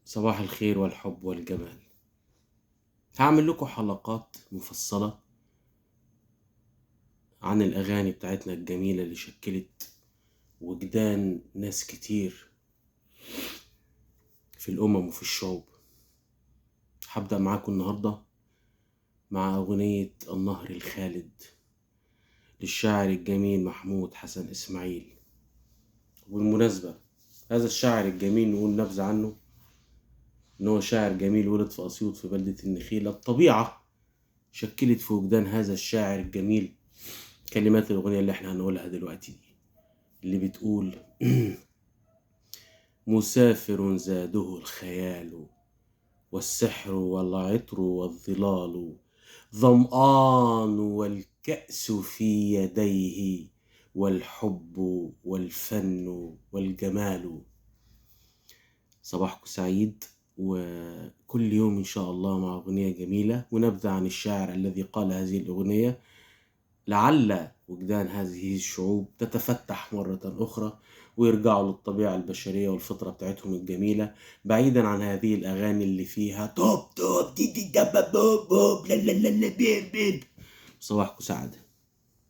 صباح الخير والحب والجمال. هعمل لكم حلقات مفصلة عن الأغاني بتاعتنا الجميلة اللي شكلت وجدان ناس كتير في الأمم وفي الشعوب. هبدأ معاكم النهاردة مع أغنية النهر الخالد للشاعر الجميل محمود حسن إسماعيل. وبالمناسبة هذا الشاعر الجميل نقول نبذة عنه، إن هو شاعر جميل ولد في أسيوط في بلدة النخيلة. الطبيعة شكلت في وجدان هذا الشاعر الجميل كلمات الأغنية اللي احنا هنقولها دلوقتي دي، اللي بتقول: مسافر زاده الخيال والسحر والعطر والظلال، ظمآن والكأس في يديه، والحب والفن والجمال. صباحكم سعيد، وكل يوم إن شاء الله مع أغنية جميلة ونبذة عن الشاعر الذي قال هذه الأغنية، لعل وجدان هذه الشعوب تتفتح مرة أخرى ويرجعوا للطبيعة البشرية والفطرة بتاعتهم الجميلة، بعيدا عن هذه الأغاني اللي فيها توب توب دي دي دب بوب بوب لا لا لا لا بيب بيب. صباحكم سعادة.